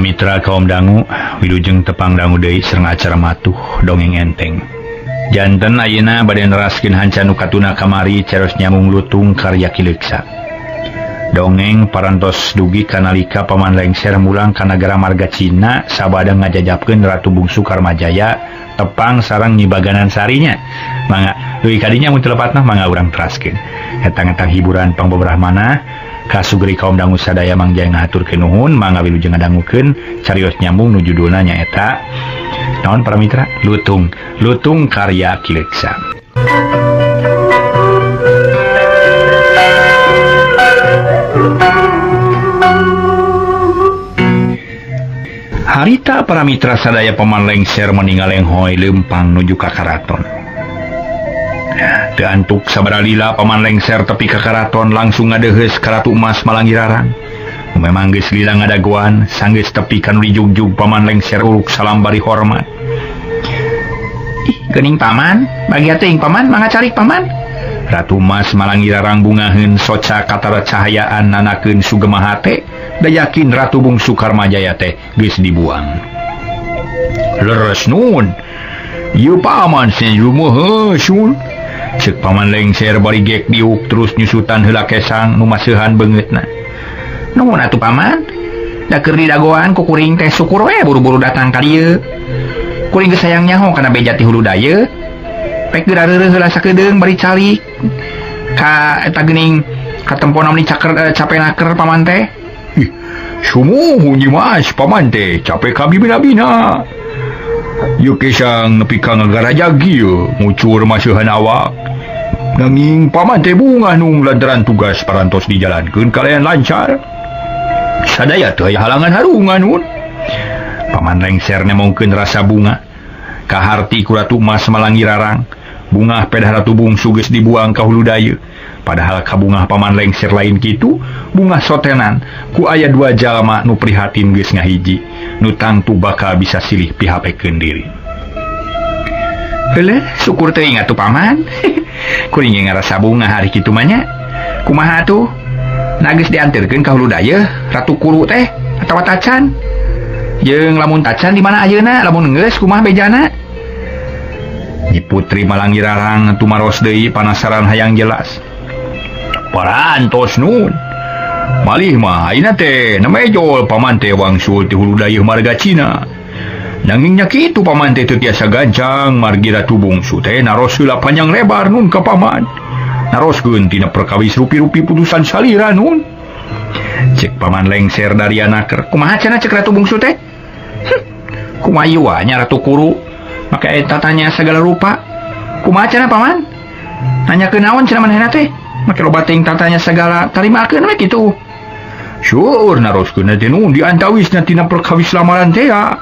Para mitra kaum dangu wilujeng tepang dangu deui sareng acara matuh dongeng enteng. Janten ayeuna bade neraskeun hanca nu katuna kamari caros nyambung lutung karya Ki Leuksa. Dongeng parantos dugi kanalika Paman Lengser mulang ka nagara marga Cina sabada ngajajapkeun Ratu Bungsu Karmajaya tepang sareng Nyi Baganan Sarinya. Mangga leuwih kadinya mun teu lepatna mangga urang teraskeun. Etang-etang hiburan pangbeberah manah kasugeri kaum dangu sadaya Mang Jaya ngahaturkeun nuhun mangga wilujeng ngadangukeun carios nyambung nu judulna nyaeta naon para mitra Lutung Lutung karya Ki Leuksa. Harita para mitra sadaya Paman Lengser meninggal lenghoy lempang nuju ka karaton. Teu antuk sabaraha lila Paman Lengser tepi ka karaton langsung ngadeuheus ka Ratu Emas Malangirarang. Memang geus lila ngadagoan sanggeus tepi ka nu dijugjug Paman Lengser uruk salam bari hormat. Ih, geuning paman, bagia teuing paman, mangga calik paman. Ratu Emas Malangirarang bungaheun soca katara cahayaan nanakeun sugema hate, da yakin Ratu Bungsu Karmajaya teh geus dibuang. Leres nun. Ieu paman senyum. Cek Paman Lengser bari gek diuk terus nyusutan heula kesang nu maseuhan beungeutna. Nuhun atuh paman, da keur didagoan ku kuring teh syukur we buru-buru datang ka dieu. Kuring geus hayang nyaho kana beja ti hulu dayeuh. Pek geura reureuh heula sakedeung bari calik ka eta geuning katempona meni caker cape naker paman teh. Ih, sumuhun Nyi Mas paman teh cape kabibina-bina. Ieu kesang nepi ka ngagarajag ieu ngucur maseuhan awak. Nanging paman teh bungah nung lantaran tugas parantos dijalankeun kalayan lancar. Sadaya teu aya halangan harungan nun. Paman Lengser nemongkeun rasa bunga. Kaharti ku Ratu Emas Malangirarang. Bungah pedah Ratu Bungsu geus dibuang ka hulu dayeuh. Padahal kabungah Paman Lengser lain kitu, bungah sotenan ku aya dua jalma nu prihatin geus ngahiji, nu tangtu bakal bisa silih pihapekeun diri. Heuleuh, syukur teuing atuh paman. Kuring ge ngarasa bungah hari kitu mah nya. Kumaha atuh? Na geus dianterkeun ka hulu dayeuh Ratu Kuru teh atawa tacan? Jeung lamun tacan di mana ayeuna? Lamun geus kumaha bejana? Nyi Putri Malangirarang tumaros deui panasaran hayang jelas. Parantos nun. Malih mah ayeuna teh namejol paman teh wangsul ti hulu dayeuh marga Cina. Nanging nya kitu paman teh teu tiasa gancang margi Ratu Bungsu teh naros heula panjang lebar nun ka paman. Naroskeun tina perkawis rupi-rupi putusan salira nun. Cek Paman Lengser dari anaker. Kumaha cenah cek Ratu Bungsu teh? Kumaha ieu nya Ratu Kuru? Maka eta tanya segala rupa. Kumaha cenah paman? Nanyakeun naon cenah manehna teh? Make loba teuing tatanya segala tarimakeun we kitu. Syuur naroskeun teh nun diantawisna tina perkawis lamaran teh ya.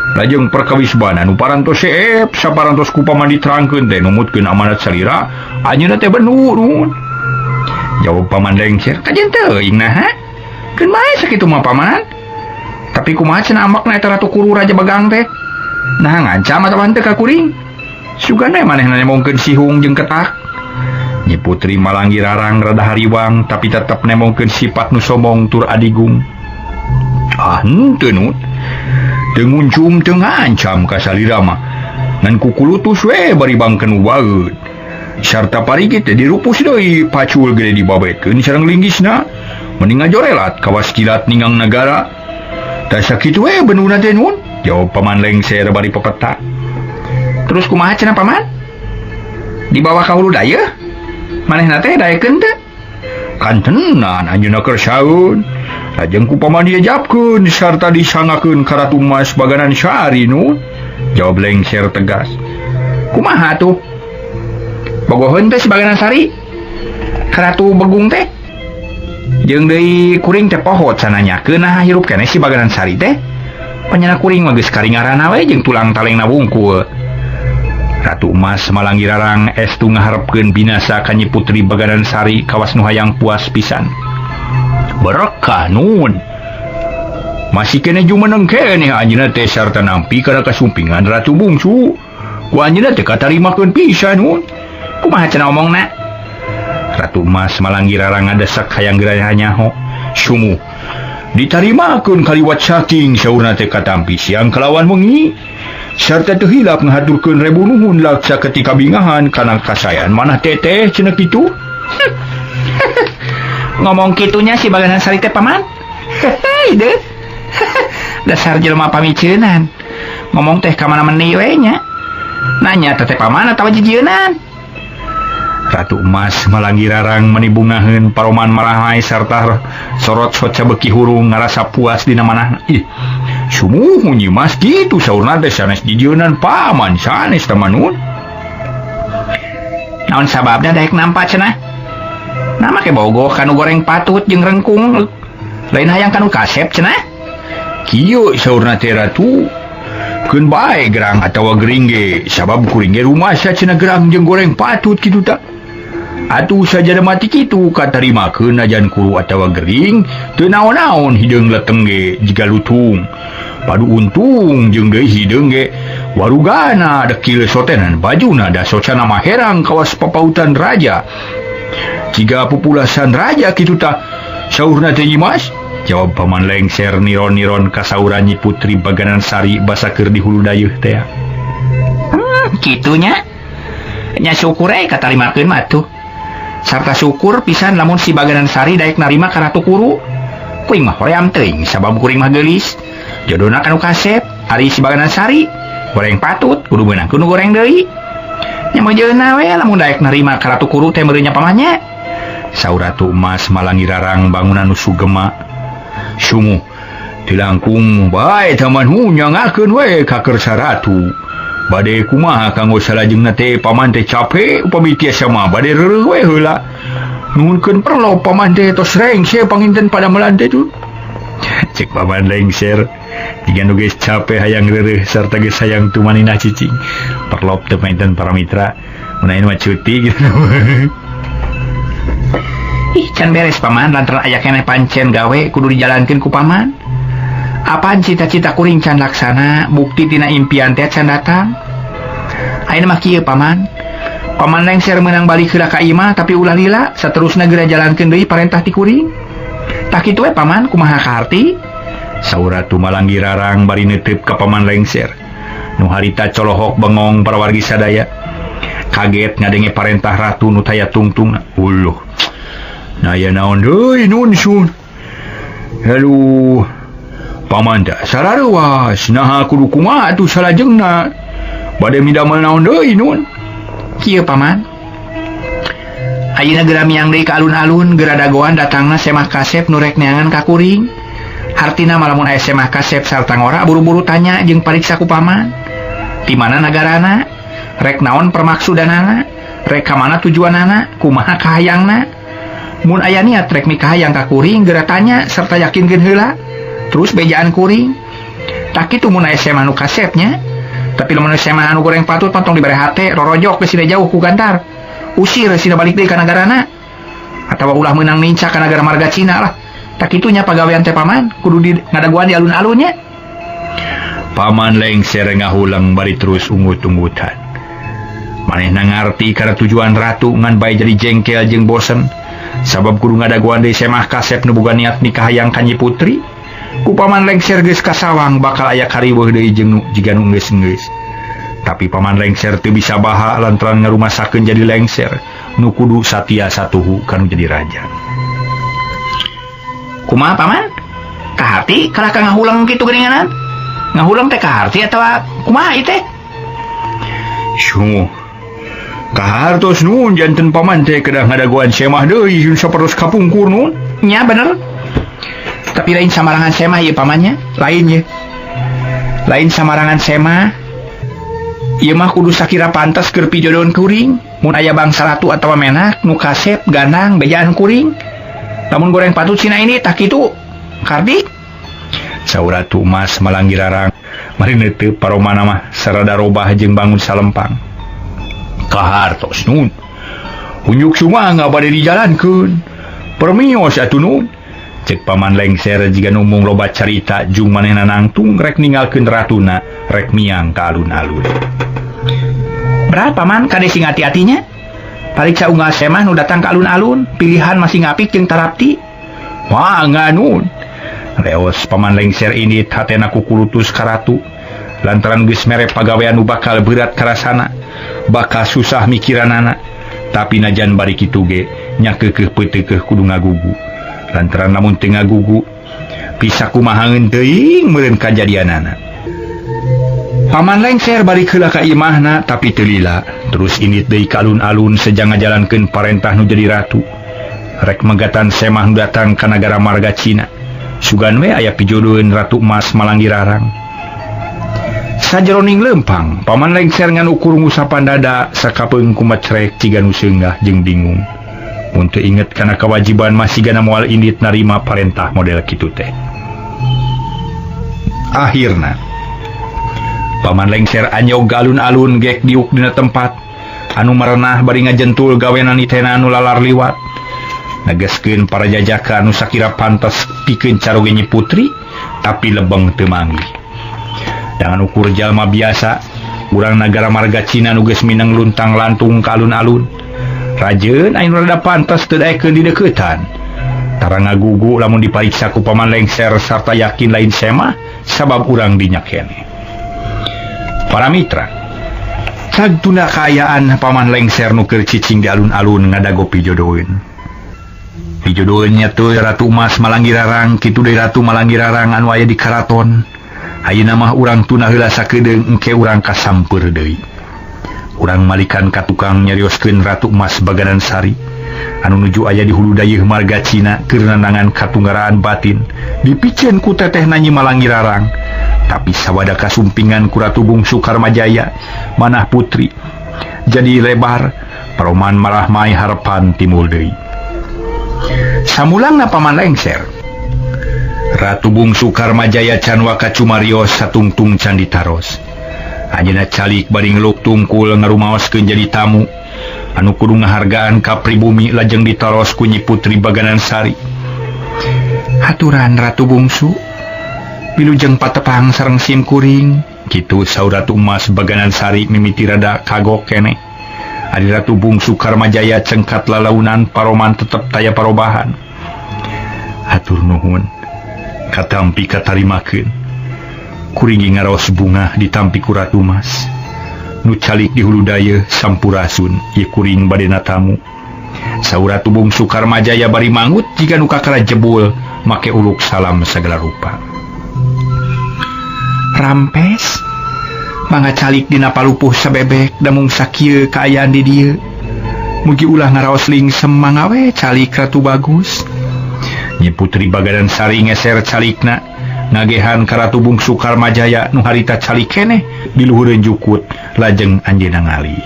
Lajeng perkawis bana nu parantos seep saparantos ku paman diterangkeun teh numutkeun amanat salira anjeunna teh benu nun. Jawab Paman Lengser, kajen teuing naha? Keun bae sakitu mah paman. Tapi kumaha cenah ambakna eta Ratu Kuru Raja Begang teh? Nah ngancam atawa henteu ka kuring? Sugana manehna nemongkeun sihung jeung ketak. Nyi Putri Malangirarang rada hariwang tapi tetep nemongkeun sifat nu sombong tur adigung. Ah henteu nun. Teu nguncum teu ngancam ka salira mah. Ngan kukulutus we bari bangkeun waeud. Sarta parigi teh dirupus deui pacul gede dibabetkeun sareng linggisna. Mending ngajorelat kawas kilat ningang nagara. Tah sakitu we benuna teh nun. Jawab Paman Lengser bari pepeta. Terus kumaha cenah paman? Dibawa ka hulu dayeuh? Manehna teh daekeun teu? Kantenan anjeunna keur saeun. Lajeng ku paman diejapkeun sarta disangakeun ka Ratu Mas Baganan Sari nun. Jawab Lengser tegas. Kumaha tuh? Bogoheun teh si Baganan Sari? Ka Ratu Begung teh? Jeung deui kuring teh poho cananyakeun nah hirup keneh si Baganan Sari teh. Panyana kuring mah geus karingarana we jeung tulang talengna wungkul. Ratu Emas Malangirarang estu ngaharepkeun binasa ka Nyi Putri Baganan Sari kawas nu hayang puas pisan. Berkah nun. Masih keneh jumeneng keneh anjeunna teh sarta nampi kana kasumpingan Ratu Bungsu. Ku anjeunna teh katarimakeun pisan nun. Kumaha cenah omongna? Ratu Emas Malangirarang ngadesek hayang geura nyaho. Sumuh. Ditarimakeun kaliwat saking saurna teh katampi siang kalawan wengi sarta teu hilap ngahaturkeun rebu nuhun laksa ketika bingahan kana kasayan manah teteh cenah kitu. Ngomong kitunya si Baganan Sari teh paman. Hei deh. Dasar jelema pamiceunan. Ngomong teh ka mana meni we nya. Nanya teteh paman atawa jijieunan. Ratu Emas malangi rarang menibungaheun paroman marahai sarta sorot soca beki hurung ngarasa puas dina manahna. Ih, sumuhun Nyi Mas kitu saurna teh sanes jijieunan paman sanes teh manun. Naon sababna daek nampa cenah? Nah make bogoh kanu goreng patut jeung rengkung lain hayang kanu kasep cenah. Kieu saurna teh ratu. Keun bae gerang atawa gering ge sabab kuring ge rumasa cenah gerang jeung goreng patut kitu ta. Atuh sajada mati kitu katarimakeun najan kuru atawa gering teu naon-naon hideung leteng ge jiga lutung. Padu untung jeung deui hideung ge warugana dekil sotenan bajuna da socana mah herang kawas papautan raja. Jiga pupulasan raja kitu ta saurna teh Nyi Mas. Jawab Paman Lengser niron-niron kasauran Nyi Putri Baganan Sari basa keur di hulu dayeuh teh. Kitunya nya syukur we katarimakeun mah tuh. Sarta syukur pisan lamun si Baganan Sari daek narima ka Ratu Kuru. Kuring mah hoream teuing sabab kuring mah geulis. Jodona kanu kasep ari si Baganan Sari goreng patut kudu meunang kudu goreng deui. Nya meujeuhna we lamun daek narima ka Ratu Kuru teh meureun nya pamannya. Saur Ratu Emas malangi rarang bangunan nu sugema. Sumuh tilangkung bae taman hunyangakeun we ka kersa ratu. Bade kumaha kanggo salajengna teh paman teh cape upami tiasa mah bade reureuh we heula. Nuhunkeun perlo paman teh tos rengse panginten padamelan teh tuh. Cek Paman Lengser jiga nu geus cape hayang reureuh sarta geus hayang tumaninah cicing. Perlop teh panginten para mitra mun aya mah cuti gitu. Ih, can beres paman lantaran aya keneh pancen gawe kudu dijalankeun ku paman. Apaan cita-cita kuring can laksana, bukti tina impian teh can datang. Ayeuna mah kieu paman. Paman Lengser meunang balik heula ka imah tapi ulah lila saterusna geura jalankeun deui parentah ti kuring. Tah kitu we paman kumaha kaharti? Saur Ratu Malanggi rarang bari neuteup ka Paman Lengser. Nu harita colohok bengong para wargi sadaya. Kaget ngadenge parentah ratu nu taya tungtungna. Uluh. Nah ya naon deui nun sun. Aduh. Paman teh sararewas naha kudu kumaha atuh salajengna. Bade midamel naon deui nun. Kieu paman. Ayeuna geura miang deui ka alun-alun geura dagoan datangna semah kasep nu rek neangan ka kuring. Hartina mah lamun aya semah kasep sarta ngora buru-buru tanya jeung pariksa ku paman. Di mana nagarana? Rek naon permaksudanana? Rek ka mana tujuanana? Kumaha kahayangna? Mun aya niat rek mikahayang ka kuring geura tanya serta yakinkeun heula. Terus bejaan kuring. Tah kitu mun aya semah nu kasepnya. Tapi lamun semah anu goreng patut pantong dibere hate rorojok geus jauh ku gantar. Usir sina balik deui ka nagarana. Atawa ulah meunang nincak ka nagara marga Cina lah. Tah kitu nya pagawean teh paman kudu di ngadaguan di alun-alunnya. Paman Lengser ngahulang bari terus ungut-ungutan. Manehna ngarti kana tujuan ratu ngan bae jadi jengkel jeung bosen. Sabab kudu ngadaguan deui semah kasep nu boga niat nikah hayang ka Nyi Putri. Ku Paman Lengser geus kasawang bakal aya kariweuh deui jeung nu jiga nu geus-geus. Tapi Paman Lengser teu bisa baha lantaran ngarumasakeun jadi lengser nu kudu satia satuhu kanu jadi raja. Kumaha paman? Kaharti kalah ka ngahuleng kitu geuninganan? Ngahuleng teh kaharti atawa kumaha ieu teh? Sungguh. Kahartos nun janten paman teh kedah ngadaguan semah deui sun sapertos kapungkur nun. Nya bener. Tapi lain samarangan semah ieu pamannya, lain ye. Lain samarangan semah. Ieu mah kudu sakira pantas keur pijodohan kuring. Mun aya bangsa ratu atawa menak nu kasep gandang bejaan kuring. Lamun goreng patut sina ini tah kitu. Kardi. Saur Ratu Emas malanggi rarang. Mari neuteup paromana mah sarada robah jeung bangun salempang. Kahartos nun. Unjuk sumangga bade dijalankeun. Permios atuh nun. Cek Paman Lengser jiga numung loba carita jung manehna nangtung rek ninggalkeun ratuna rek miang ka alun-alun. Berat paman kade sing hati-hatinya. Pariksa unggal semah nu datang ka alun-alun, pilihan masih ngapik jeung tarapti. Wah, nun. Leos Paman Lengser indit hatena kukulutus ka ratu lantaran geus mere pagawean nu bakal berat karasana, bakal susah mikiranana. Tapi najan bari kitu ge nya keukeuh peuteukeuh kudu ngagugu. Lantaran lamun teu ngagugu bisa kumahaeun teuing meureun kajadianana. Paman Lengser balik heula ka imahna tapi teu lila, terus indit deui ka alun-alun sejang ngajalankeun parentah nu jadi ratu. Rek megatan semah nu datang ka nagara marga Cina. Sugan we aya pijodoheun Ratu Emas Malanggirarang. Sajeroning leumpang, Paman Lengser ngan ukur ngusapan dada sakapeung kumacrek ciga nu seungah jeung bingung. Mun teu inget kana kewajiban mah sigana moal indit narima parentah model kitu teh. Akhirna Paman Lengser anyog alun-alun gek diuk dina tempat anu marenah bari ngajentul gawenan itena anu lalar liwat. Negeskeun para jajaka anu sakira pantes pikeun caroge Nyi Putri tapi lebeng teu manggih. Dangan ukur jalma biasa, urang nagara marga Cina nu geus mineng luntang lantung ka alun-alun. Rajeun anu rada pantes teu daekeun dideuketan. Tara ngagugu lamun dipariksa ku Paman Lengser sarta yakin lain semah sabab urang dinya keneh. Para mitra, cag tunda kaayaan Paman Lengser nu keur cicing di alun-alun ngadago pijodoheun. Pijodoheun nya teu Ratu Emas Malanggirarang kitu deui Ratu Malanggirarang anu aya di karaton. Ayeuna mah urang tuna heula sakedeung engke urang kasampeur deui. Urang malikan ka tukang nyarioskeun Ratu Emas Baganan Sari anu nuju aya di hulu dayeuh marga Cina keur nandangan katunggaraan batin dipiceun ku tetehna Nyi Malanggirarang. Tapi sawada kasumpingan ku Ratu Bungsu Karmajaya manah putri jadi lebar paroman marah mai harepan timbul deui. Samulangna Paman Lengser, Ratu Bungsu Karmajaya can waka cumarios satungtung can ditaros. Anjeunna calik bari ngeluk tungkul ngarumaoskeun jadi tamu anu kudu ngahargaan ka pribumi lajeng ditaros ku Nyi Putri Baganan Sari. Haturan Ratu Bungsu, wilujeng patepang sareng sim kuring, kitu saur Ratu Emas Baganan Sari mimiti rada kagok keneh. Ari Ratu Bungsu Karmajaya cengkat lalaunan paroman tetep taya parobahan. Hatur nuhun, katampi katarimakeun. Kuring ngaraos bungah ditampi ku Ratu Mas. Nu calik di hulu dayeuh sampurasun ieu kuring badena tamu. Saur Ratu Bungsu Karmajaya bari mangut jiga nu kakara jebul make uluk salam sagala rupa. Rampes mangga calik dina palupuh sabebek damung sakieu kaayaan di dieu. Mugi ulah ngaraos lingsem mangga we calik Ratu Bagus. Nyi Putri Baganan Sari ngeser calikna ngagehan ka Ratu Bungsu Karmajaya nu harita calik keneh di luhureun jukut lajeng anjeunna ngalih.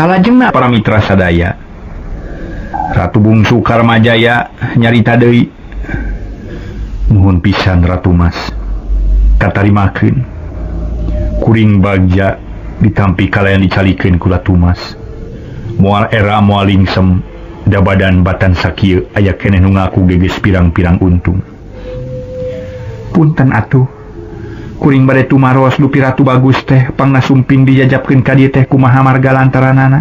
Kalajengna para mitra sadaya, Ratu Bungsu Karmajaya nyarita deui. Nuhun pisan Ratu Mas, katarimakeun. Kuring bagja ditampi kalayan dicalikeun ku Ratu Mas. Moal era moal lingsem da badan batan sakieu aya keneh nu ngaku geges pirang-pirang untung. Punten atuh, kuring bade tumaros dupi Ratu Bagus teh pangna sumping dijajapkeun ka dieu teh kumaha marga lantaranana.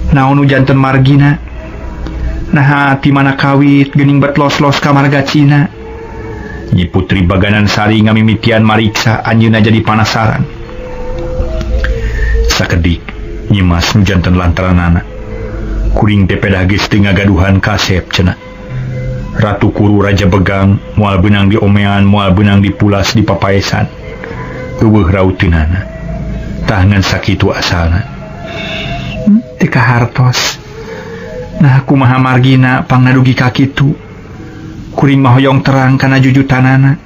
Naon nu janten margina? Naha ti mana kawit geuning bet los-los ka marga Cina. Nyi Putri Baganan Sari ngamimitian mariksa anjeunna jadi panasaran. Sakedik Nyi Mas nu janten lantaranana. Kuring teh pedah geus teu ngagaduhan kasep cenah. Ratu Kuru Raja Begang moal beunang diomean moal beunang dipulas di papaesan. Eueuh rauteunana. Tah ngan sakitu asalna. Teu kahartos. Nah kumaha margina pangnadugi ka kitu. Kuring mah hoyong terang kana jujutanana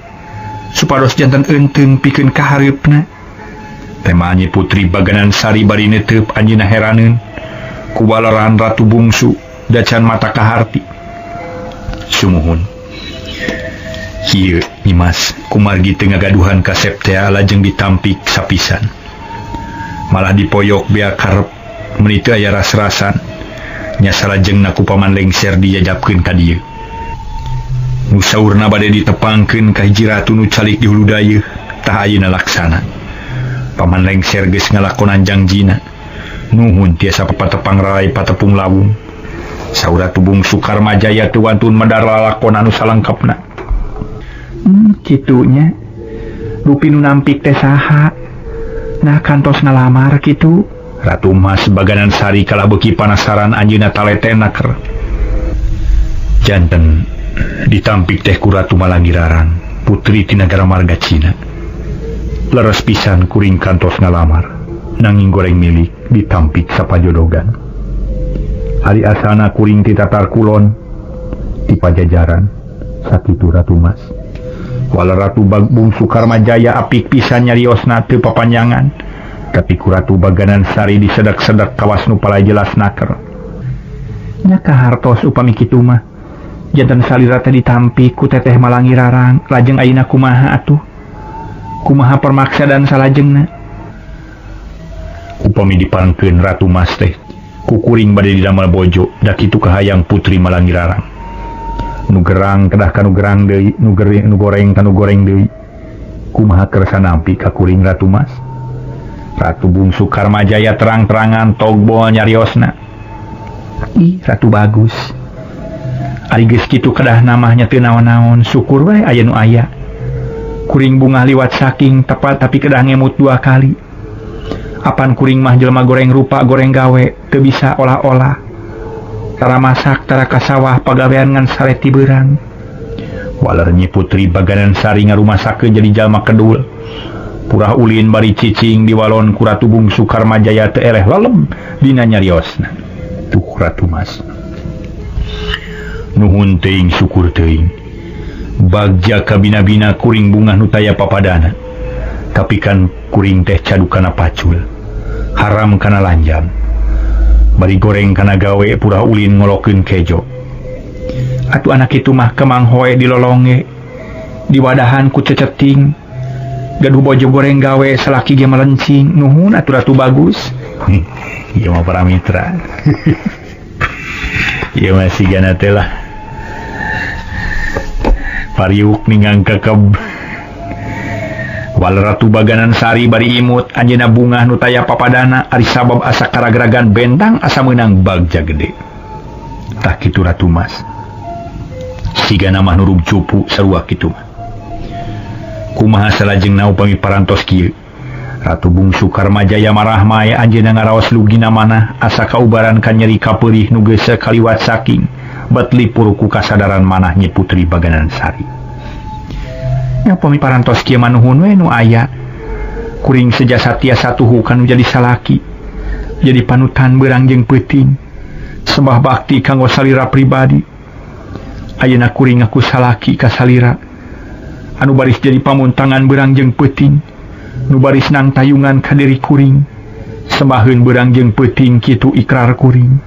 supados janten eunteung pikeun kahareupna. Tema Nyi Putri Baganan Sari bari neteup anjeunna heraneun ku balaran Ratu Bungsu dacan mata kaharti. Sumuhun. Kieu Nyi Mas kumargi teu ngagaduhan kasep teh lajeng ditampik sapisan. Malah dipoyok bea karep meuni teu aya ras-rasan. Nya salajengna ku Paman Lengser dijajabkeun ka dieu. Nu saurna bade ditepangkeun ka hiji ratu nu calik di hulu dayeuh, tah ayeuna laksana. Paman Lengser geus ngalakonan jangjina. Nuhun tiasa patepang rai patepung lawung. Saur Ratu Bungsu Karmajaya teu wantun medar lalakon anu salengkapna. Kitu nya. Rupi nu nampik teh saha? Nah kantos ngalamar kitu. Ratu Mas Baganan Sari kalah beuki panasaran anjeunna taletena ker. Janten ditampik teh ku Ratu Malangirarang, putri ti nagara marga Cina. Leres pisan kuring kantos ngalamar, nanging goreng milik ditampik sapajodogan. Ari asana kuring ti Tatar Kulon, ti Pajajaran, sakitu Ratu Mas. Wala Ratu Bungsu Karmajaya apik pisan nyariosna teu papanjangan, tapi ku Ratu Baganan Sari disedak-sedak kawas nu pala jelas naker. Nya kahartos upami kitu mah. Janten salira teh ditampik ku Teteh Malangirarang, lajeng ayeuna kumaha atuh? Kumaha permaksa dan salajengna? Upami diparengkeun Ratu Mas teh, ku kuring bade didamel bojo, da kitu kahayang Putri Malangirarang. Nu gerang kedah kanu gerang deui, nu gering nu goreng kanu goreng deui. Kumaha kersa nampi ka kuring Ratu Mas? Ratu Bungsu Karmajaya terang-terangan togbol nyariosna. Ih, Ratu bagus. Ari geus kitu kedah namahnya teu naon-naon, syukur we aya nu aya. Kuring bungah liwat saking tepat tapi kedah ngemut 2 kali. Apan kuring mah jelema goreng rupa goreng gawe, teu bisa olah-olah. Tara masak, tara ka sawah, pagawean ngan sare tibeurang. Waler Nyi Putri Baganan Sari ngarumasakeun jadi jalma kedul. Purah ulin bari cicing diwalon ku Ratu Bungsu Karmajaya teu eleh lelem dina nyariosna. Tuh Ratu Mas. Nuhun teuing syukur teuing. Bagja kabina-bina kuring bungah nu taya papadana. Tapi kan kuring teh cadu kana pacul, haram kana lanjam. Bari goreng kana gawe purah ulin ngolokeun kejo. Atuh anak itu mah kemang hoe dilolonge, diwadahan ku ceceting. Gaduh bojo goreng gawe salaki ge melencing. Nuhun atuh Ratu bagus. Ieu mah para mitra. Ieu mah sigana teh lah. Pariuk ninggang kekeb. Wal Ratu Baganan Sari bari imut anjeunna bungah nu taya papadana ari sabab asa karagragan bentang asa meunang bagja gede. Tah kitu Ratu Mas. Sigana mah nurug cupu sarua kitu mah. Kumaha salajengna upami parantos kieu? Ratu Bungsu Karmajaya marah mae anjeunna ngaraos lugina manah asa kaubaran ka nyeri kapeurih nu geus kaliwat saking bet lipur ku kasadaran manah Nyi Putri Baganan Sari. Nya upami parantos kieu manuhun we nu aya. Kuring seja satia satuhu kanu jadi salaki. Jadi panutan beurang jeung peuting. Sembah bakti kanggo salira pribadi. Ayeuna kuring ngaku salaki ka salira. Anu baris jadi pamuntangan beurang jeung peuting. Nu baris nang tayungan ka diri kuring. Sembaheun beurang jeung peuting kitu ikrar kuring.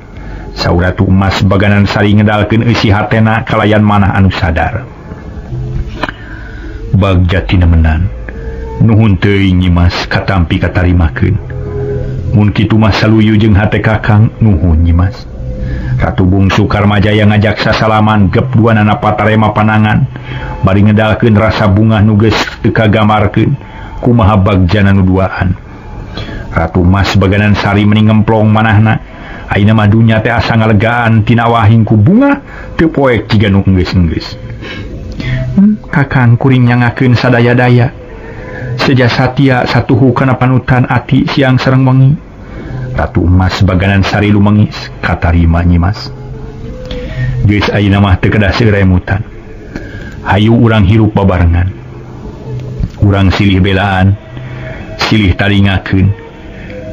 Saur Ratu Emas Baganan Sari ngedalkeun eusi hatena kalayan manah anu sadar. Bagja tinemenan. Nuhun teuing Nyi Mas katampi katarimakeun. Mun kitu mah saluyu jeung hate Kakang, nuhun Nyi Mas. Ratu Bungsu Karmajaya ngajak sasalaman gep duanana patarema panangan bari ngedalkeun rasa bungah nu geus teu kagamarkeun kumaha bagjana nu duaan. Ratu Mas Baganan Sari meni ngemplong manahna. Ayeuna mah dunya teh asa ngalegaan tina wahing ku bungah teu poek jiga nu enggeus-enggeus. Kakang kuring nyangakeun sadaya-daya. Seja satia satuhu kana panutan ati siang sareng wengi. Ratu Emas Baganan Sari lumengis katarima Nyi Mas. Geus ayeuna mah teu kedah seuremutan. Hayu urang hirup babarengan. Urang silih belaan, silih talingakeun,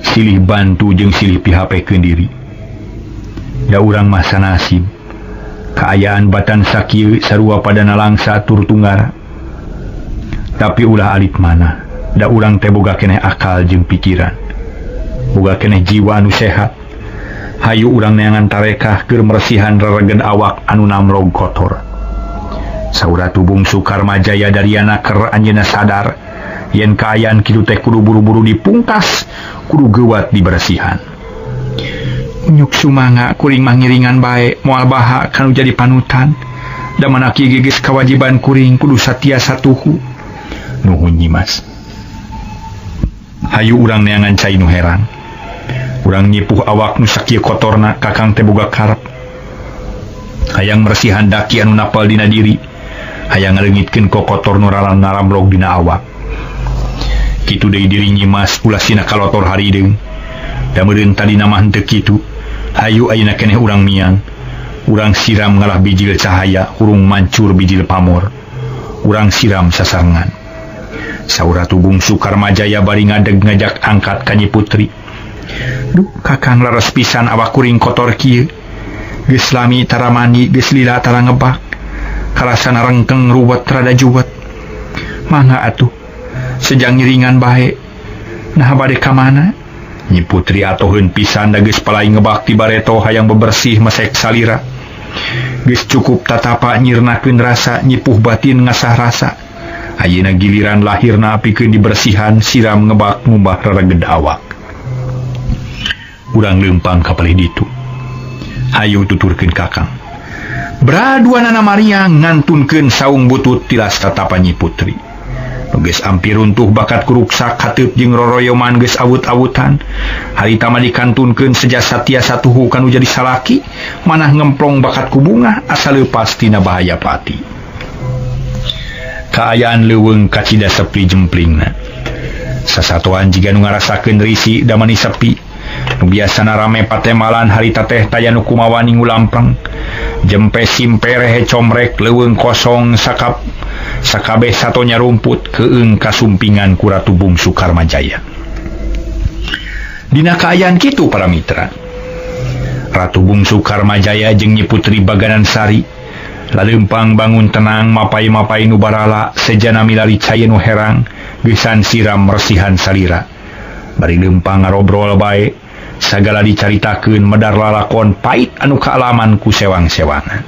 silih bantu jeung silih pihapekeun diri. Da urang mah sanasib. Kaayaan batan sakieu sarua pada nalangsa tur tunggara. Tapi ulah alit mana, da urang teh boga keneh akal jeung pikiran. Boga keneh jiwa anu sehat. Hayu urang neangan tarekah keur meresihan reregen awak anu namlog kotor. Saur Ratu Bungsu Karmajaya dariana ker anjeunna sadar Yen kaayaan kitu teh kudu buru-buru dipungkas, kudu geuwat dibersihan. Unyuk sumanga kuring mah ngiringan bae moal baha kanu jadi panutan. Da mana kieu geus kawajiban kuring kudu satia satuhu. Nuhun Nyimas. Hayu urang neangan cai nu herang. Urang nyipuh awak nu sakieu kotorna kakang teh boga karep. Hayang mersihan daki anu napal dina diri. Hayang ngaleungitkeun kokotor nu naramlog dina awak. Kitu deui diri Nyimas ulah sina kalotor harideung. Da meureun tadina mah henteu kitu. Hayu ayeuna keneh urang miang. Urang siram ngalah bijil cahaya, hurung mancur bijil pamor. Urang siram sasarengan. Saur Ratu Bungsu Karmajaya bari ngadeg ngajak angkat ka Nyi Putri. Duh, kakang leres pisan awak kuring kotor kieu. Geus lami tara mandi, geus lila tara ngebak. Karasana rengkeng ruwet rada juwet. Mangga atuh. Sejang ngiringan bae. Nah bade ka mana? Nyi Putri atoheun pisan da geus palai ngebak ti bareto hayang bebersih mesek salira. Geus cukup tatapa nyirnakeun rasa, nyipuh batin ngasah rasa. Ayeuna giliran lahirna pikeun dibersihan, siram ngebak ngumbah rereged awak. Urang leumpang ka palih ditu. Hayu tuturkeun kakang. Bra duanana Maria ngantunkeun saung butut tilas tatapa Nyi Putri. Nu geus ampir runtuh bakat kuruksak hateup jeung roroyoman geus awut-awutan. Harita mah dikantunkeun seja satia satuhu kanu jadi salaki, manah ngemplong bakat ku bungah asa leupas tina bahaya pati. Kaayaan leuweung kacida sepi jemplingna. Sasatoan jiga nu ngarasakeun risi da mani sepi. Nu biasana rame patemalan harita teh taya nu kumawani ngulampreng. Jempe simperehe comrek leuweung kosong sakap sakabeh satonya rumput keung kasumpingan ku Ratu Bungsu Karmajaya. Dina kaayaan kitu para mitra. Ratu Bungsu Karmajaya jeung Nyi Putri Baganan Sari laleumpang bangun tenang mapai-mapai nu barala sejana milari cai nu herang geusan siram mersihan salira. Bari leumpang ngarobrol bae sagala dicaritakeun medar lalakon pait anu kaalaman ku sewang-sewangan.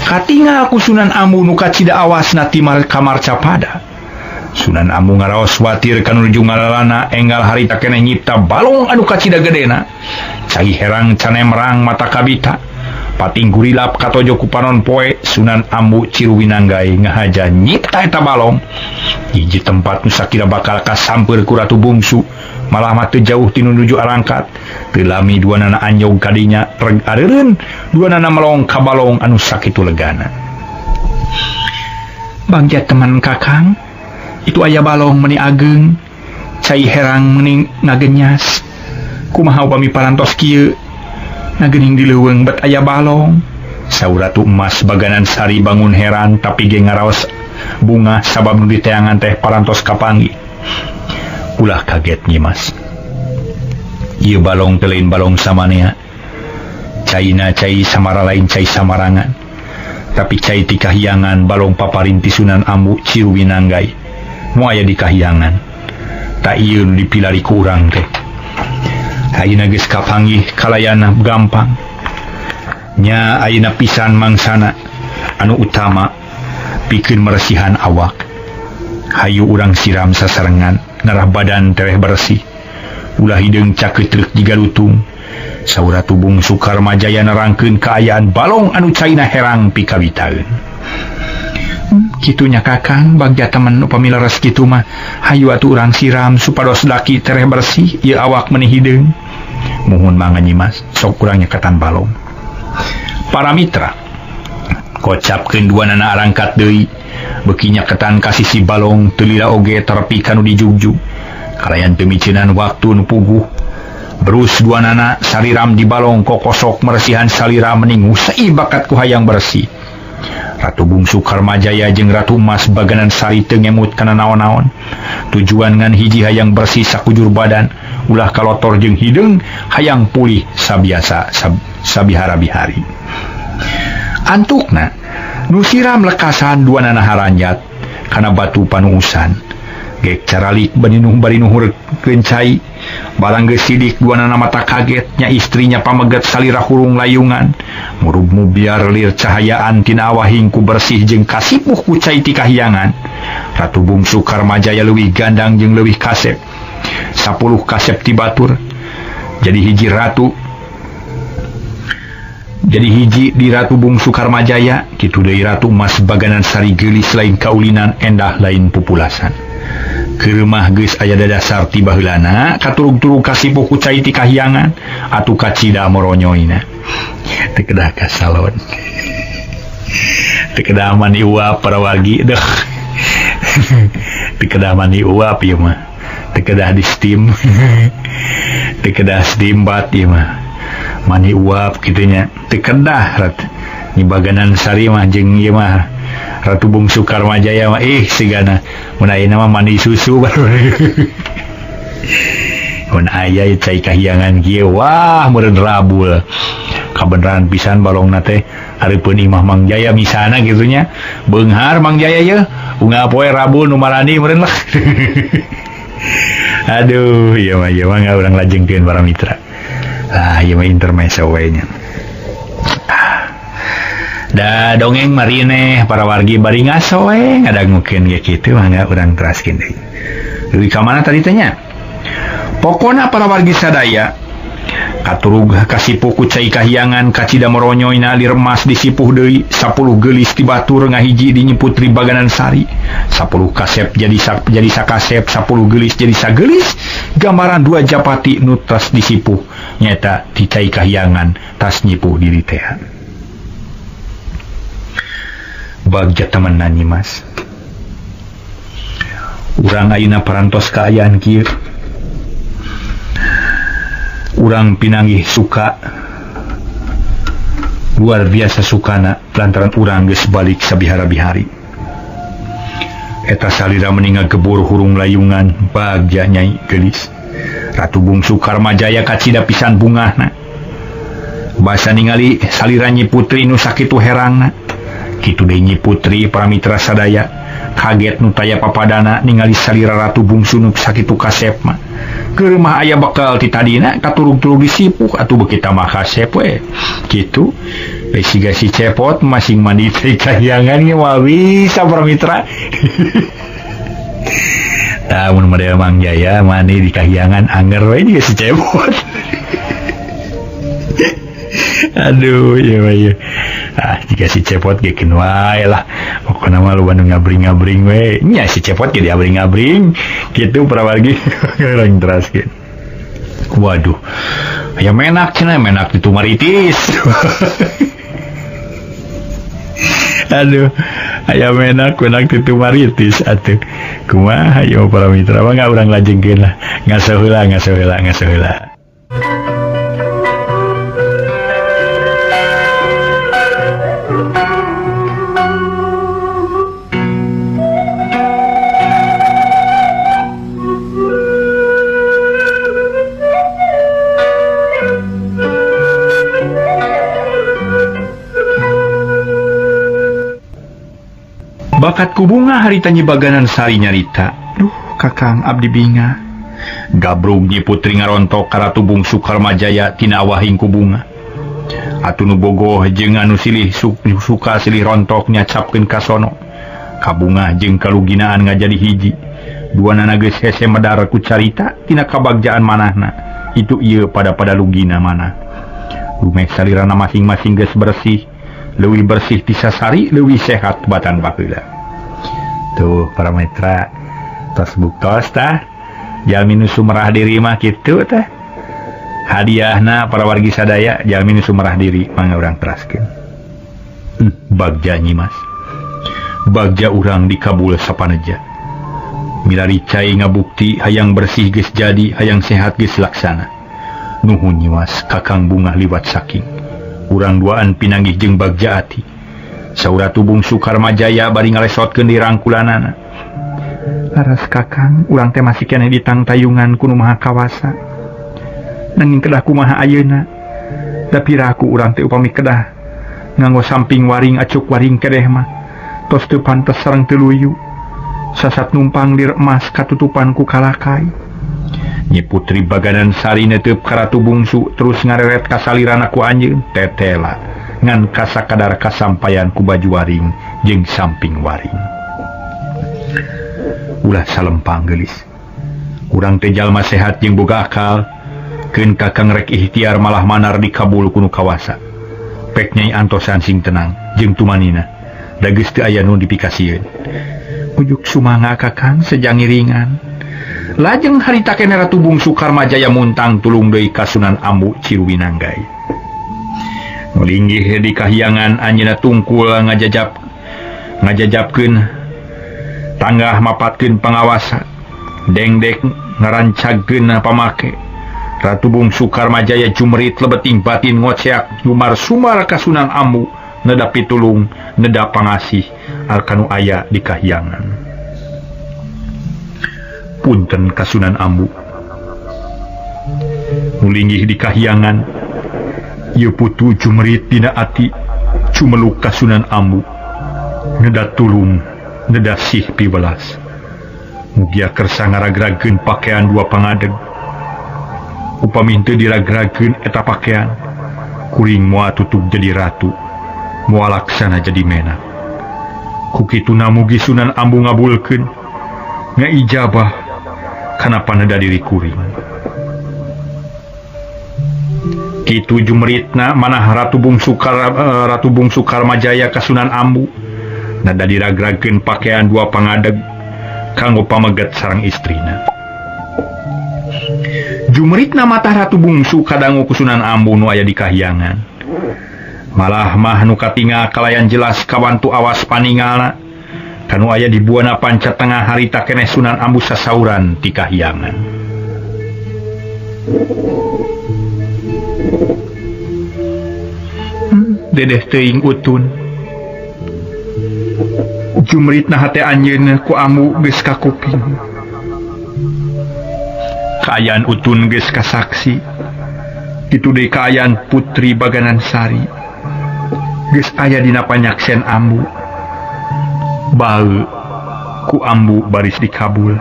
Katingal ku Sunan Ambu nu kacida awasna ti kamar capada. Sunan Ambu ngaraos watir kanu nuju ngalalana enggal harita keneh nyipta balong anu kacida gedena. Cai herang canemrang mata kabita. Pating gurilap katojo ku panon poe Sunan Ambu Ciruwinanggai ngahaja nyipta eta balong. Hiji tempat nu sakira bakal kasamper ku Ratu Bungsu malah mah teu jauh ti nu nuju arangkat. Teu lami duanana anjog kadinya reg areureun duanana melong ka balong anu sakitu legana. Bangja teman kakang, itu aya balong meni ageng, cai herang meni ngagenyas. Kumaha upami parantos kieu? Nagening di leuweung bet aya balong. Saur Ratu Emas Baganan Sari bangun heran tapi ge ngaraos bunga sabab nu diteangan teh parantos kapanggih. Ulah kaget Nyimas. Ieu balong teh lain balong samanea. Caina cai samara lain cai samarangan. Tapi cai ti kahyangan balong paparinti Sunan Ambu Ciruwinanggai. Moal aya di kahyangan. Tak ieu nu dipilari ku urang teh. Ayeuna geus kapanggih kalayana gampang. Nya ayeuna pisan mangsana anu utama pikeun meresihan awak. Hayu urang siram sasarengan ngarah badan tereh bersih. Ulah hideung cakeutreuk jiga lutung. Saur Ratu Bungsu Karmajaya nerangkeun kaayaan balong anu caina herang pikawitaeun. Kitunya kakang bagja temen upami leres kitu mah hayu atuh urang siram supados daki tereh bersih ieu awak meni hideung. Muhun mangga Nyimas, sok urang nyekatan balong. Para mitra kocapkeun duanana arangkat deui beuki nyaketan ka sisi balong teu lila oge terepi kanu dijugjug. Kalayan teu miceunan waktu nu puguh. Berus duanana sariram di balong kokosok meresihan salira meni ngusai bakat ku hayang bersih. Ratu Bungsu Karmajaya jeung Ratu Emas Baganan Sari teu ngemut kana naon-naon. Tujuan ngan hiji hayang bersih sakujur badan, ulah kalotor jeung hideung, hayang pulih sabiasa sabihara-bihari. Antukna nu siram lekasan duanana haranjat kana batu panuusan. Gek caralik bari nuhurkeun cai, Barang geus sidik duanana mata kagetnya istrinya pameget salira hurung layungan. Murub mubiar lir cahayaan tina awahing ku bersih jeung kasipuh ku cai ti kahyangan. Ratu Bungsu Karmajaya leuwih gandang jeung leuwih kasep. 10 kasep ti batur. Jadi hiji ratu. Jadi hiji di Ratu Bungsu Karmajaya, kitu deui Ratu Mas Baganan Sari geulis lain kaulinan endah lain pupulasan. Keureuh geus aya dadasar ti baheulana, katurug-turug kasipuh ku cai ti kahyangan, atuh kacida moronyoina. Teu kedah ka salon. Teu kedah mandi uap para wargi deuh. Teu kedah mandi uap ieu mah. Teu kedah di steam. Teu kedah steam bath ieu mah. Mandi uap kitunya. Teu kedah rat. Nyi Baganan Sari mah jeung ieu mah Ratu Bungsu Karmajaya mah ih sigana mun ayeuna mah mandi susu baru. Mun aya cai kahyangan kieu wah meureun rabul. Kabeneran pisan balongna teh hareupeun imah Mang Jaya misana kitunya. Beunghar Mang Jaya yeuh unggal poe rabul nu marani meureun lah. Aduh ieu mah urang lajengkeun para mitra. Ah ieu mah intermezzo we nya. Da dongeng marineh para wargi bari ngaso we ngadangukeun ge kitu mangga urang teraskeun deui. Leuwih ka mana tadi teh nya? Pokona para wargi sadaya katurug kasipuh ku cai kahyangan kacida moronyoyna liremas disipuh deui 10 geulis ti batur ngahiji di Nyi Putri Baganan Sari. 10 kasep jadi sakasep, 10 geulis jadi sageulis. Gambaran dua japati nu tas disipuh nyaeta ti cai kahyangan tas nyipuh diri teh. Bagja temenan Nyi Mas. Urang ayeuna parantos kaayaan kieu. Urang pinanggih suka luar biasa sukana lantaran urang geus balik sabihara-bihari. Eta salira meninga gebur hurung layungan bagja Nyai geulis. Ratu Bungsu Karmajaya kacida pisan bungahna. Basa ningali salira Nyi Putri nu sakitu herangna. Kitu deui Nyi Putri para mitra sadaya kaget nu taya papadana ningali salira Ratu Bungsu nu sakitu kasepna. Keur mah aya bekal ti tadina katurug-turug disipuh atuh beuki tambah kasep we. Kitu we siga si cepot masing mandi teh kahyangan ge moal bisa para mitra. Tah mun model Mang Jaya mandi di kahyangan anger we jiga si cepot. Aduh ieu mah ieu. Ah jika si cepot ge keun wae lah. Pokona mah loba nu ngabring-ngabring we. Nya si cepot ge diabring-abring kitu para wargi. Urang teraskeun. Waduh. Aya menak cenah, menak di tumaritis. Aduh, aya menak menak di tumaritis atuh. Kumaha ieu para mitra mah urang lajengkeun lah. Ngaso heula, ngaso heula, ngaso heula. Bakat kubunga harita Nyi Baganan Sari nyarita. Duh, Kakang abdi binga. Gabrug Nyi Putri ngarontok ka Ratu Bungsu Karmajaya tina awahing kubunga. Atuh nu bogoh jeung anu silih suka silih rontok nyacapkeun ka sono. Kabungah jeung kaluginaan ngajadi hiji. Duanana geus hese medar ku carita tina kabagjaan manahna. Itu ieu pada-pada lugina manah. Lumeh salirana masing-masing geus bersih. Leuwih bersih ti sasari, leuwih sehat batan baheula. Tuh para mitra tos buktos tah jalmi nu sumerah diri mah kitu tah. Hadiahna para wargi sadaya jalmi nu sumerah diri mangga urang teraskeun. Bagja Nyi Mas. Bagja urang dikabul sapaneja. Milari cai ngabukti hayang bersih geus jadi, hayang sehat geus laksana. Nuhun Nyi Mas, Kakang bungah liwat saking. Urang duaan pinanggih jeung bagja ati. Saur Ratu Bungsu Karmajaya bari ngalesotkeun di rangkulanana. Laras Kakang, urang teh masih keneh ditangtayungan ku Nu Maha Kawasa. Nanging kedah kumaha ayeuna? Da piraku urang teh upami kedah nganggo samping waring acuk waring kedeh mah tos teu pantes sareng teu luyu. Sasat numpang lir emas katutupan ku kalakai. Nyi Putri Baganan Sari neteup ka Ratu Bungsu terus ngareret ka salirana ku anjeun tetela ngan kasakadar kasampayan ku baju waring jeung samping waring. Ulah salempang geulis. Urang teh jalma sehat jeung boga akal, keun kakang rek ikhtiar malah manar dikabul ku nu kawasa. Pek Nyai antosan sing tenang jeung tumanina. Da geus teu aya nu dipikasieun. Ujuk sumangga kakang sejang ngiringan. Lajeng harita keneh Ratu Bungsu Karmajaya muntang tulung deui ka Sunan Ambu Ciruwinanggai. Nu linggih di kahyangan anjeunna tungkul ngajajapkeun tanggah mapatkeun pangawasa dengdek ngarancagkeun pamake. Ratu Bungsu Karmajaya jumrit lebeting batin ngoceak nyumar-sumar ka Sunan Ambu neda pitulung neda pangasih alkanu aya di kahyangan. Punten ka Sunan Ambu nu linggih di kahyangan ieu putu jumrit dina ati cumeluk ka Sunan Ambu neda tulung neda sih piwelas. Mugia kersa ngaragragkeun pakaian dua pangadeg. Upami henteu diragragkeun eta pakaian kuring moal tutug jadi ratu, moal laksana jadi menak. Ku kituna mugi Sunan Ambu ngabulkeun ngaijabah kana paneda diri kuring. Kitu jumritna manah Ratu Bungsu Karmajaya ka Sunan Ambu nada diragragkeun pakaian dua pangadeg kanggo pameget sareng istrina. Jumritna matah Ratu Bungsu kadangu ku Sunan Ambu nu aya di kahyangan. Malah mah nu katingal kalayan jelas kawantu awas paningalna kanu aya di buana panca tengah harita keneh Sunan Ambu sasauran ti kahyangan. Dedeh teuing utun. Jumritna hate anjeunna ku Ambu geus kakuping. Kaayaan utun geus kasaksi. Kitu deui kaayaan Putri Baganan Sari geus aya dina panyaksen Ambu. Bae ku Ambu baris dikabul.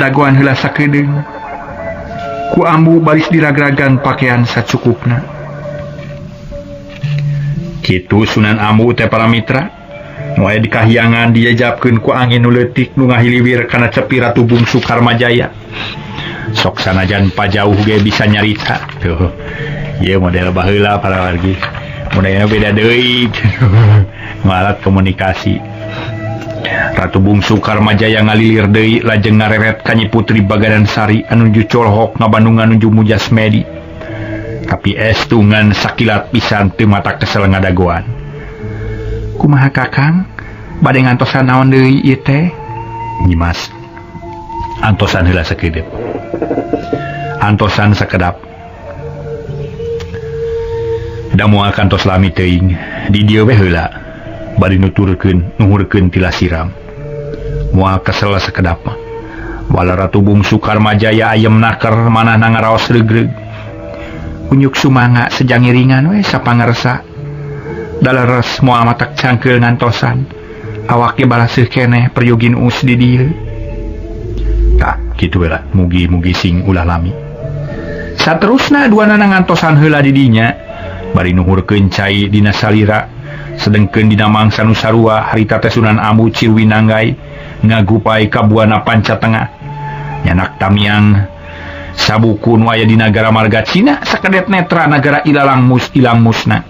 Dagoan heula sakedeung. Ku Ambu baris diragragan pakaian sacukupna. Kitu Sunan Ambu teh para mitra. Nu aya di kahyangan dijajapkeun ku angin nu leutik nu ngahiliwir kana cepi Ratu Bungsu Karmajaya. Sok sanajan pajauh ge bisa nyarita. Tuh. Ieu model baheula para wargi. Modelna beda deui. Alat komunikasi. Ratu Bungsu Karmajaya ngalilir deui lajeng ngareret ka Nyi Putri Baganan Sari anu nuju colhok ngabandungan nuju mujasmedi. Tapi estu ngan sakilat pisan teu mata kesel ngadagoan. Kumaha kakang? Bade ngantosan naon deui ieu teh? Nyimas. Antosan heula sakedep. Antosan sakedap. Da moal kantos lami teuing. Di dieu we heula. Bari nuturkeun nuhurkeun tila siram. Moal kesel sakedap mah. Wala Ratu Bungsu Karmajaya ayem naker manahna ngaraos regreg. Unyuk sumanga sejang ngiringan we sapangarsa. Daleres moal matak cangkeul ngantosan. Awak ge balaseuh keneh peryogin us di dieu. Tah kitu we lah, mugi-mugi sing ulah lami. Saterusna duanana ngantosan heula di dinya bari nuhurkeun cai dina salira. Sedengkeun dina mangsa nu sarua harita teh Sunan Ambu Ciruwinanggai ngagupai ka buana panca tengah. Nyanak tamiang sabuku nu aya di nagara marga Cina sakedet netra nagara ilalang mus ilang musna.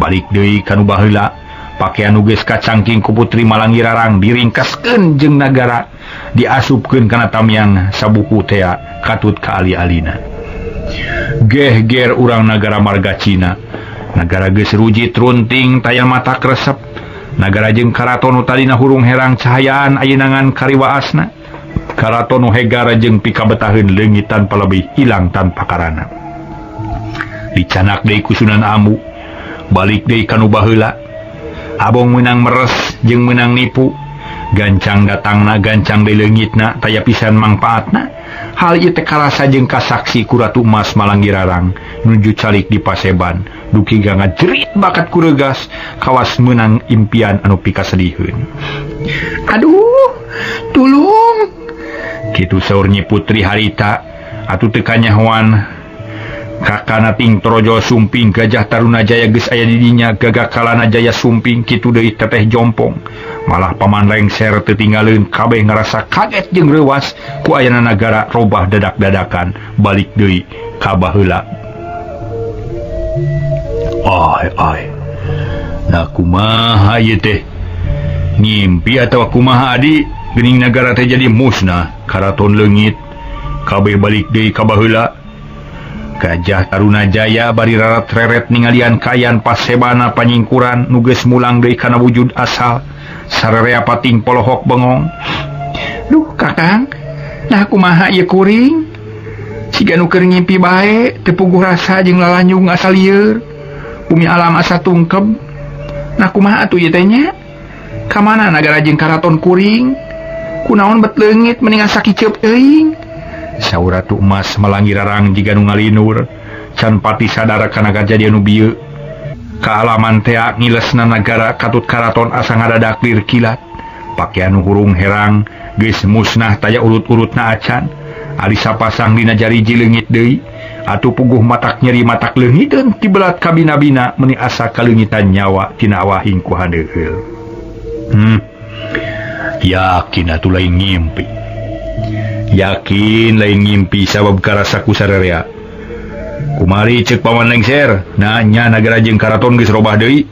Balik deui ka nu baheula pakaian nu geus kacangking ku Putri Malangirarang diringkaskeun jeung nagara diasupkeun kana tamiang sabuku tea katut ka ali-alina. Gehger urang nagara marga Cina. Nagara geus rujit runting taya mata kresep. Nagara jeung karaton nu tadina hurung herang cahayaan ayeuna ngan kariwaasna. Karaton nu hegar jeung pikabetaheun leungit tanpa lebih hilang tanpa karana. Dicanak deui ku Sunan Ambu. Balik deui ka nu baheula. Abong meunang meres jeung meunang nipu. Gancang datangna gancang deui leungitna taya pisan mangpaatna. Hal ieu teh karasa jeung kasaksi ku Ratu Emas Malanggirarang nuju calik di paseban duki ngajerit bakat kuregas kawas meunang impian anu pikasediheun. Aduh, tulung. Kitu saur Nyi Putri harita atuh teu kanyahoan kakana ting torojo sumping Gajah Tarunajaya geus aya di dinya Gagak Kalana Jaya sumping kitu deui Teteh Jompong. Malah Paman Lengser teu tinggaleun kabeh ngarasa kaget jeung reuwas ku ayana nagara robah dadak-dadakan balik deui ka baheula. Ai ai. Nah kumaha ieu teh? Ngimpi atawa kumaha adi? Geuning nagara teh jadi musnah, karaton leungit, kabeh balik deui ka baheula. Gajah Tarunajaya bari rarat-reret ningalian kayan pasebana panyingkuran nu geus mulang deui kana wujud asal sararea pating polohok bengong. Duh Kakang, nah kumaha ieu kuring? Siga nu keur ngimpi bae teu puguh rasa jeung lalanyung asa lieur. Bumi alam asa tungkeb. Nah kumaha atuh ieu teh nya? Ka mana nagara jeung karaton kuring? Kunaon bet leungit mending asa kiceup teuing? Saur Ratu Emas malangi rarang jiga nu ngalinur can pati sadar kana kajadian nu bieu. Kaalaman tea ngilesna nagara katut karaton asa ngadadak lir kilat. Pakean nu hurung herang geus musnah taya urut-urutna acan. Alisa pasang dina jariji leungit deui. Atuh puguh matak nyeri matak leungiteun tibelat kabina-bina meuni asa kaleungitan nyawa tina awahing ku handeueul. Yakin atuh lain ngimpi. Yakin lain ngimpi sabab karasa ku sararea. Kumari ceuk Paman Lengser, nah nya nagara jeung karaton geus robah deui.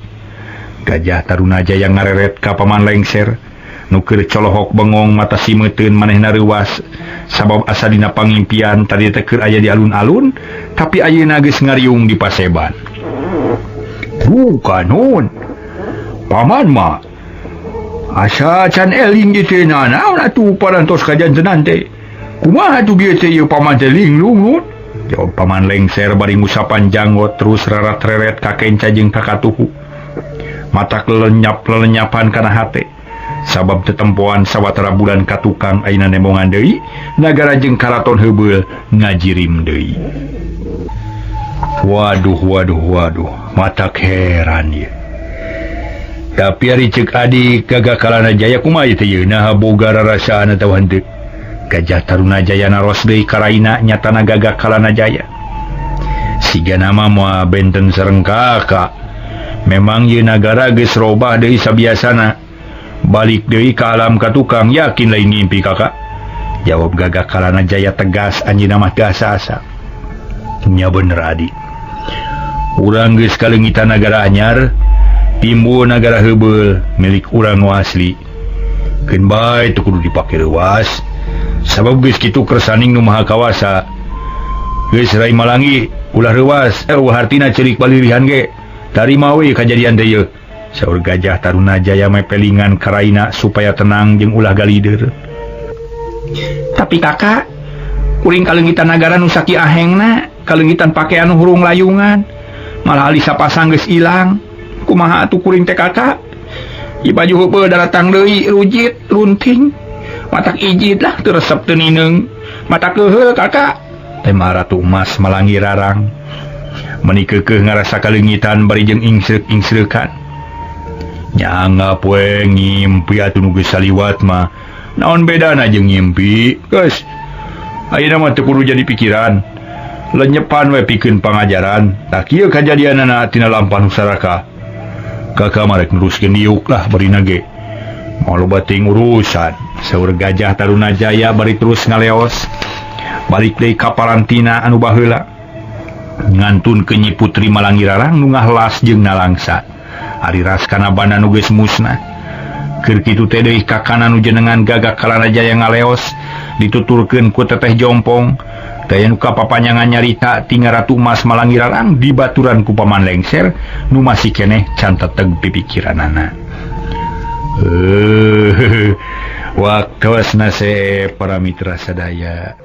Gajah Tarunajaya ngareret ka Paman Lengser, nu keur colohok bengong mata simeuteun manehna reuwas sabab asa dina pangimpian tadi teh keur aya di alun-alun, tapi ayeuna geus ngariung di paseban. Bukan nun. Paman mah asa can eling di teh naon atuh parantos kajantenan teh. Kumaha atuh bieu teh ieu paman teh linglung nun? Jawab Paman Lengser bari ngusapan janggot terus rarat-reret ka kenca jeung ka katuhu. Matak lelenyap-lelenyapan kana hate. Sabab tetempoan sawatara bulan ka tukang ayeuna nembongan deui, nagara jeung karaton heubeul ngajirim deui. Waduh waduh waduh, matak heran ieu. Tapi ari ceuk adik Gagak Kalana Jaya kumaha ieu teh ieu naha boga rarasaan atawa henteu? Gajah Tarunajaya naros deui karaina nyatana Gagak Kalana Jaya. Siga nama moal benten sareng kakak. Memang ieu nagara geus robah deui sabiasana. Balik deui ka alam ka tukang yakin lain ngimpi kakak. Jawab Gagak Kalana Jaya tegas anjeunna mah teu asa-asa. Nya bener adi. Urang geus kaleungitan nagara anyar, timbul nagara heubeul milik urang nu asli. Keun bae teu kudu dipake leuwas. Sabab geus kitu kersaning nu maha kawasa. Geus rai malangi ulah reuwas, hartina ceurik balirihan ge. Tarima we kajadian teh ieu. Saur Gajah Tarunajaya mepelingan karaina supaya tenang jeung ulah galider. Tapi kakak, kuring kaleungitan nagara nu saki ahengna, kaleungitan pakean nu hurung layungan. Malah alisa pasang geus ilang. Kumaha atuh kuring teh kakak? Ieu baju heubeul daratang deui rujit runting. Matak ijid lah teu resep teu nineung. Matak keuheul kakak. Tema Ratu Emas malangi rarang. Meuni keukeuh ngarasa kaleungitan bari jeung ingsreuk-ingsreukan. Nyanggap we ngimpi atuh nu geus saliwat mah. Naon bedana jeung ngimpi? Geus. Ayeuna mah teu kudu jadi pikiran. Lenyepan we pikeun pangajaran. Tah kieu kajadianana tina lampah nu saraka. Kakak mah rek neruskeun diuk lah barina ge. Moal loba teuing urusan. Saur Gajah Tarunajaya bari terus ngaleos. Balik deui ka parantina anu baheula. Ngantun ke Nyi Putri Malangi Rarang nu ngahlas jeung nalangsa. Ari ras kana banda nu geus musnah. Keur kitu teh deui kakana nu jenengan Gagak Kalana Jaya ngaleos dituturkeun ku Teteh Jompong. Teh nu kapapanjangan nyarita tinggal Ratu Emas Malangi Rarang dibaturan ku Paman Lengser nu masih keneh can teteg pipikiranana. Waktosna para mitra sadaya.